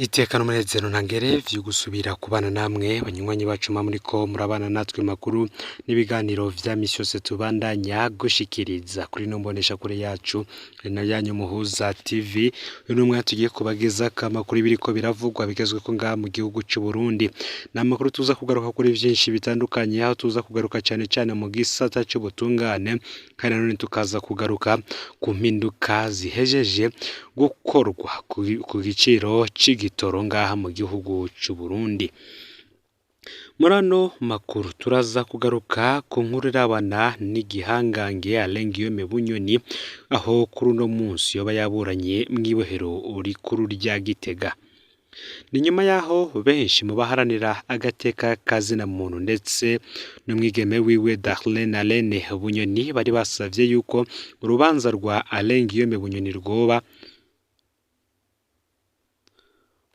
Iteka n'umunezero ntangere vyo gusubira kubana namwe banywanyi bacu mwa muriko murabana natwe makuru n'ibiganiro vya misi yose tubandanya gushikiriza kuri ino mboneshakure yacu na yanyu Muhuza TV. Uyu n'umwanya tugiye kubagezako amakuru y'ibiriko biravugwa bigezweko ngaha mu gihugu c'Uburundi. Ni amakuru tuza kugaruka kuri vyinshi bitandukanye, aho tuza kugaruka cane cane mu gisata c'ubutungane, kandi nanone tukaza kugaruka ku mpinduka zihejeje gukorwa ku giciro c'igitoro ngaha mu gihugu c'Uburundi. Muri ano makuru turaza kugaruka ku nkuru irabana n'igihangange Alain Guillaume Bunyoni, aho kuri uno munsi yoba yaburanye mw'ibohero rikuru rya Gitega. Ni nyuma y'aho benshi mu baharanira agateka ka zina muntu ndetse n'umwigeme wiwe Darlene Alain Bunyoni bari basavye yuko urubanza rwa Alain Guillaume Bunyoni rwoba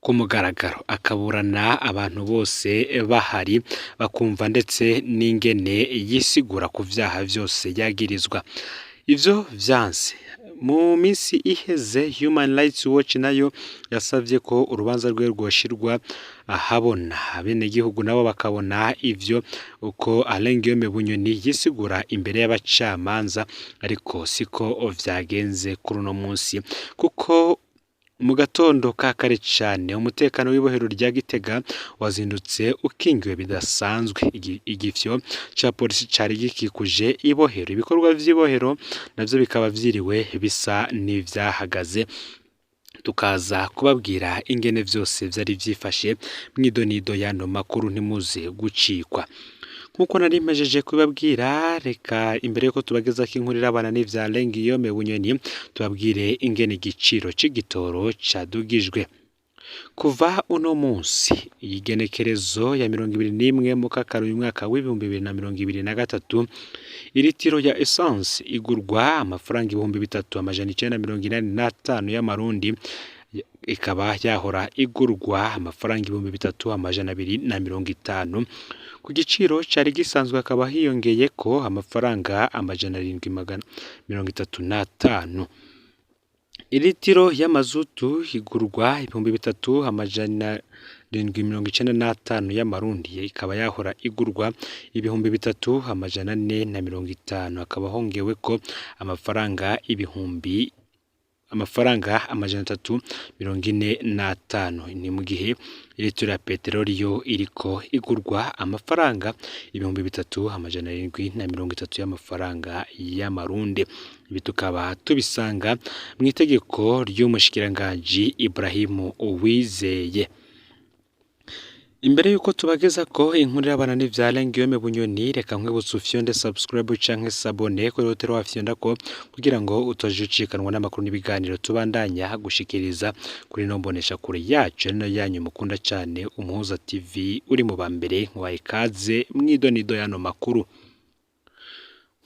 ku mugaragaro, akaburana abantu bose bahari bakumva ndetse n'ingene yisigura ku vyaha vyose yagirizwa. Ivyo vyanse. Mu minsi iheze Human Rights Watch nayo yasavye ko urubanza rwe rwoshirwa ahabona, abenegihugu nabo bakabona ivyo uko Alain Guillaume Bunyoni yisigura imbere y'abacamanza, ariko siko vyagenze kuri uno munsi, kuko mu gatondo ka kare cane umutekano w'ibohero rya Gitega wazindutse ukingiwe bidasanzwe. Igifyo ca polisi cari gikikuje ibohero, ibikorwa vy'ibohero navyo bikaba vyiriwe bisa n'ivyahagaze. Tukaza kubabwira ingene vyose vyari vyifashe mw'idonido y'ano makuru, ntimuze gucikwa. Nkuko nari mpejeje kubibabwira, reka imbere yuko tubagezako inkuru irabana n'ivya Alain Guillaume Bunyoni, tubabwire ingene igiciro c'igitoro cadugijwe. Kuva uno munsi igenekerezo ya 21 Mukakaro uyu mwaka w'2023, iritiro ya essence igurwa amafaranga 3985 y'amarundi, ikaba yahora igurwa amafaranga 3250. Ku giciro cari gisanzwe hakaba hiyongeyeko amafaranga 735. Iritiro y'amazutu igurwa 3795 y'amarundi, ikaba yahora igurwa 3450, hakaba hongeweko amafaranga 345. Ni mu gihe iritiro ya peteroli yo iriko igurwa amafaranga 3730 y'amafaranga y'amarundi. Ibi tukaba tubisanga mw'itegeko ry'umushikiranganji Ibrahim Uwizeye. Imbere yuko tubagezako inkuru irabana n'ivya Alain Guillaume Bunyoni, reka nkwibutse ufyonde subscribe canke s'abonner kuri hoteli wafyondako kugira ngo utaje ucikanwa n'amakuru n'ibiganiro tubandanya gushikiriza kuri ino mboneshakure yacu ari nayo yanyu mukunda cane Umuhuza TV. Uri mu ba mbere nkubaye ikaze mw'idonido y'ano makuru.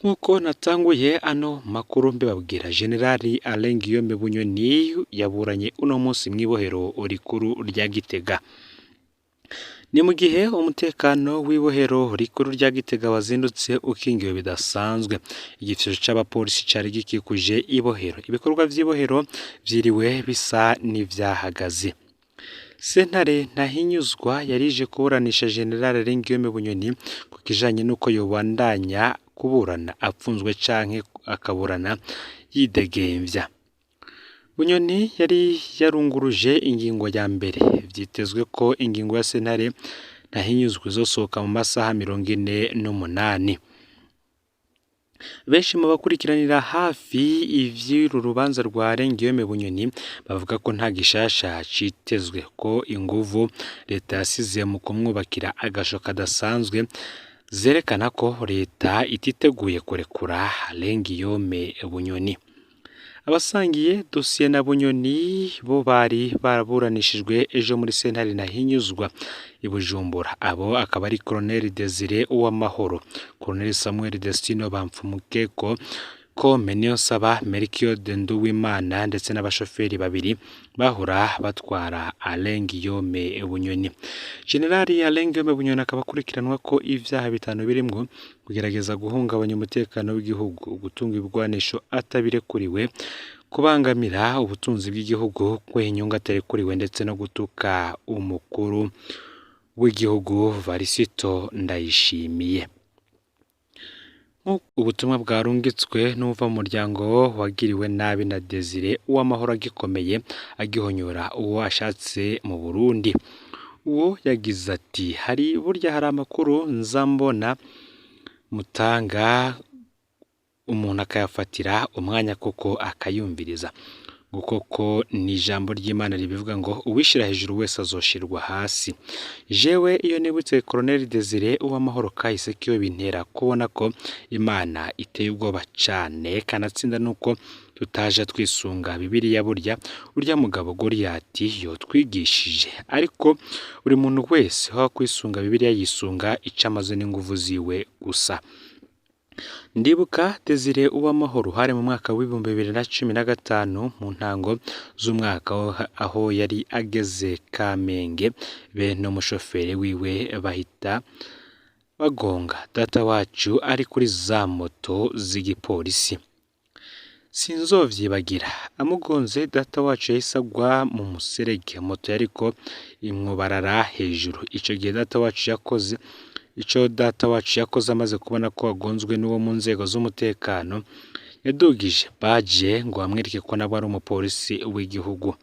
Nkuko natanguye ano makuru mbibabwira, Generali Alain Guillaume Bunyoni yaburanye uno munsi mw'ibohero rikuru rya Gitega. Ni mu gihe umutekano w'ibohero rikuru rya Gitega wazindutse ukingiwe bidasanzwe. Igifyo c'abapolisi cari gikikuje ibohero, ibikorwa vy'ibohero vyiriwe bisa n'ivyahagaze. Sentare Ntahinyuzwa yarije kuburanisha General Alain Guillaume Bunyoni ku kijanye n'uko yobandanya kuburana apfunzwe canke akaburana yidegemvya. Bunyoni yari yarunguruje ingingo ya mbere. Vyitezwe ko ingingo ya sentare Ntahinyuzwa izosohoka mu masaha 48. Benshi mu bakurikiranira hafi ivy'uru rubanza rwa Alain Guillaume Bunyoni bavuga ko nta gishasha citezwe, ko inguvu leta yasize mu kumwubakira agasho kadasanzwe zerekana ko leta ititeguye kurekura Alain Guillaume Bunyoni. Abasangiye dosiye na Bunyoni bo bari baraburanishijwe ejo muri sentare Ntahinyuzwa i Bujumbura. Abo akaba ari Colonel Desire Uwamahoro, Colonel Samuel Destino Bamfumukeko, Kome Niyonsaba Melchior Nduwimana ndetse n'abashoferi babiri bahora batwara Alain Guillaume Bunyoni. General Alain Guillaume Bunyoni akaba akurikiranwa ko ivyaha bitanu birimwo kugerageza guhungabanya umutekano w'igihugu, gutunga ibigwanisho atabirekuriwe, Kubangamira ubutunzi bw'igihugu, kwiha inyungu atarekuriwe ndetse no gutuka umukuru w'igihugu Varisito Ndayishimiye. Ubutumwa bwarungitswe n'uwuva mu muryango wagiriwe nabi na Desire Uwamahoro agikomeye agihonyora uwo ashatse mu Burundi. Uwo yagize ati hari burya hari amakuru nza mbona mutanga umuntu akayafatira umwanya koko akayumviriza. Ngo koko ni ijambo ry'Imana ribivuga ngo uwishira hejuru wese azoshirwa hasi. Jewe iyo nibutse Colonel Desire Uwamahoro kahise kiwe bintera kubona ko Imana iteye ubwoba cane, kanatsinda nuko tutaja twisunga Bibiliya burya urya mugabo Goliyati yotwigishije, ariko buri muntu wese aho kwisunga Bibiliya yisunga ico amaze n'inguvu ziwe gusa. Ndibuka Desire Uwamahoro hari mu mwaka w'2015 mu ntango z'umwaka aho yari ageze Kamenge be n'umushoferi wiwe bahita bagonga data wacu ari kuri za moto z'igipolisi. Sinzovyibagira amugonze data wacu yahise agwa mu muserege moto yariko imwubarara hejuru. Ico gihe data wacu yakoze ico data wacu yakoze amaze kubona ko agonzwe n'uwo mu nzego z'umutekano, yadugije baje ngo amwereke ko nawe ari umupolisi w'igihugu.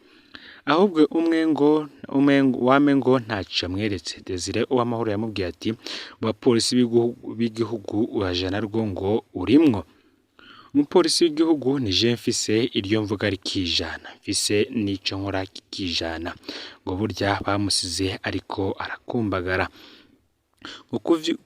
Ahubwo umwe ngo wame ngo ntaco amweretse. Desire Uwamahoro yamubwiye ati mu bapolisi b'igihugu uraja narwo ngo urimwo. Umupolisi w'igihugu ni je mfise iryo mvuga rikijana, mfise n'ico nkora kikijana. Ngo burya bamusize ariko arakumbagara.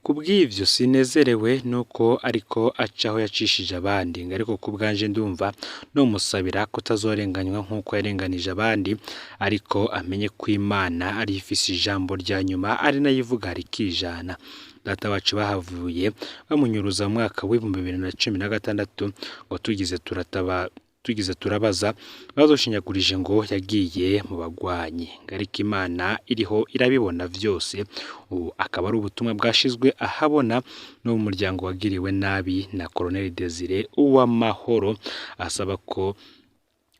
Kubw'ivyo sinezerewe nuko ariko aca aho yacishije abandi, ngo ariko kubwanje ndumva nomusabira kutazorenganywa nk'uko yarenganije abandi, ariko amenye ko Imana ariyo ifise ijambo rya nyuma ari nayo ivuga rikijana. Data wacu bahavuye bamunyuruza mu mwaka w'2016 ngo tugize turataba tugize turabaza badushinyagurije ngo yagiye mu bagwanyi, ngo ariko Imana iriho irabibona vyose. Ubu akaba ari ubutumwa bwashizwe ahabona n'uwo muryango wagiriwe nabi na Colonel Desire Uwamahoro, asaba ko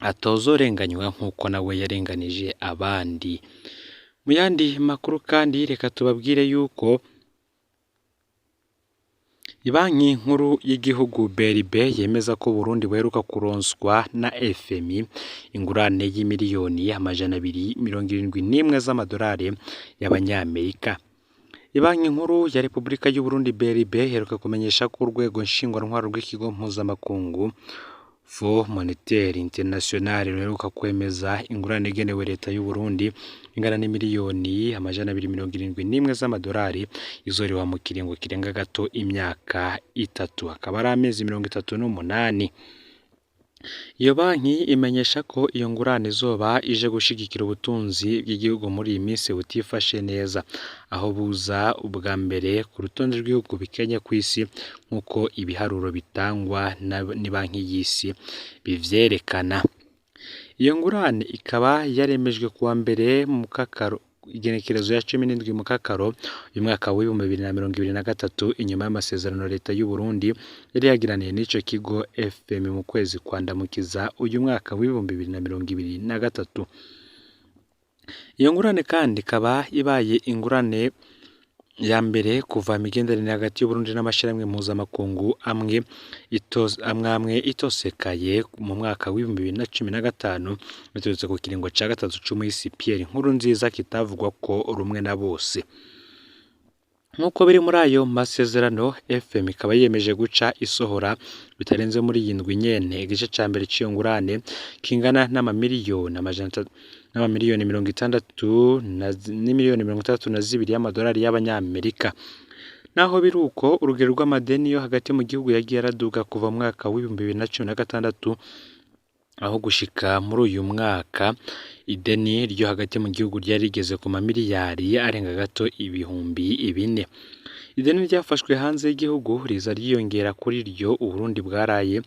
atozorenganywa nk'uko nawe yarenganije abandi. Mu yandi makuru kandi reka tubabwire yuko Ibanki nkuru y'igihugu BRB yemeza ko Burundi buheruka kuronswa na FMI ingurane y'imiliyoni 271 z'amadolari y'abanyamerika. Ibanki nkuru ya Repubulika y'u Burundi BRB iheruka kumenyesha ko urwego nshingwantwaro rw'ikigo mpuzamakungu Fonds Monetaire International ruheruka kwemeza ingurane igenewe leta y'u Burundi ingana n'imiliyoni 271 z'amadolari izoriwa mu kiringo kirenga gato imyaka itatu, akaba ari amezi 38. Iyo banki imenyesha ko iyo ngurane izoba ije gushigikira ubutunzi bw'igihugu muri iyi minsi butifashe neza, aho buza ubwa mbere ku rutonde rw'ibihugu bikenye kw'isi nk'uko ibiharuro bitangwa n'ibanki y'isi bivyerekana. Iyo ngurane ikaba yaremejwe kuwa mbere mu kakaro igenekerezo ya 17 Mukakaro uyu mwaka w'2023 inyuma y'amasezerano leta y'u Burundi yari yagiraniye n'ico kigo FMI mu kwezi kwa Ndamukiza uyu mwaka w'2023. Iyo ngurane kandi ikaba ibaye ingurane ya mbere kuva imigenderanire hagati y'Uburundi n'amashirahamwe mpuzamakungu amwe amwe itosekaye mu mwaka w'2015 biturutse ku kiringo ca gatatu c'umuhisi Pierre Nkurunziza kitavugwa ko rumwe na bose. Nk'uko biri muri ayo masezerano, FM ikaba yiyemeje guca isohora bitarenze muri iyi ndwi nyene igice ca mbere c'iyo ngurane kingana n'amamiliyoni n'amamiliyoni 60 n'imiliyoni 62 y'amadolari y'abanyamerika. Naho biri uko, urugero rw'amadeni yo hagati mu gihugu yagiye araduga kuva mu mwaka w'2016 aho gushika muri uyu mwaka ideni ryo hagati mu gihugu ryari rigeze ku mamiliyari arenga gato 4000. Ideni ryafashwe hanze y'igihugu riza ryiyongera kuri ryo Uburundi bwaraye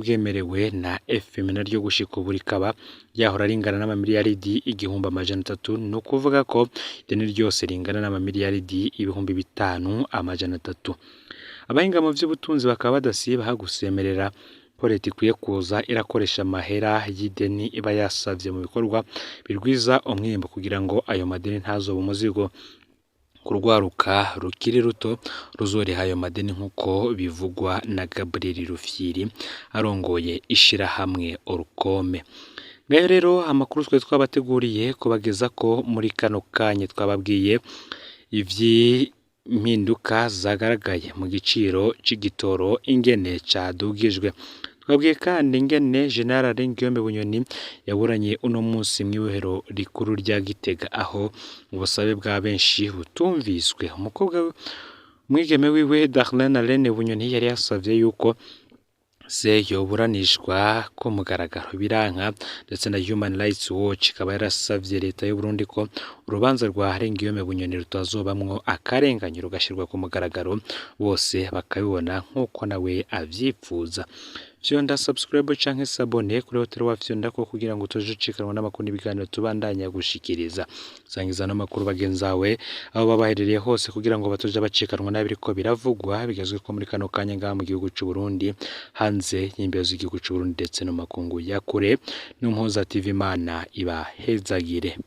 bwemerewe na FMI naryo gushika ubu rikaba ryahora ringana n'amamiliyaridi 1300, ni ukuvuga ko ideni ryose ringana n'amamiliyaridi 5300. Abahinga mu vy'ubutunzi bakaba badasiba gusemerera ko leta ikwiye kuza irakoresha amahera y'ideni iba yasavye mu bikorwa birwiza umwimbu kugira ngo ayo madeni ntazobe umuzigo ku rwaruka rukiri ruto ruzoriha ayo madeni nk'uko bivugwa na Gabriel Rufyiri arongoye ishirahamwe Orukome. Ngayo rero amakuru twari twabateguriye kubageza ko muri kano kanya twababwiye ivy'impinduka zagaragaye mu giciro c'igitoro ingene cadugijwe. Twabwiye kandi ingene General Guillaume Bunyoni yaburanye uno munsi mw'ibohero rikuru rya Gitega aho ubusabe bwa benshi butumviswe. Umukobwa umwigeme wiwe Darlene Alain Bunyoni yari yasavye yuko se yoburanishwa ku mugaragaro biranka, ndetse na Human Rights Watch ikaba yarasavye leta y'u Burundi ko urubanza rwa Guillaume Bunyoni rutazobamwo akarenganyo rugashirwa ku mugaragaro bose bakabibona nk'uko nawe avyipfuza. Fyonda subscribe canke s'abonner kuri Hotel wa Fyonda ko kugira ngo utaje ucikanwa n'amakuru n'ibiganiro tubandanya gushikiriza. Sangiza n'amakuru bagenzawe aho baba baherereye hose kugira ngo batoje bacikanwa n'abiriko biravugwa bigezwe ko muri kano kanya ngaha mu gihugu c'u Burundi, hanze y'imbibe z'igihugu c'u Burundi ndetse no makungu ya kure. N'Umuhuza TV, Imana ibahezagire.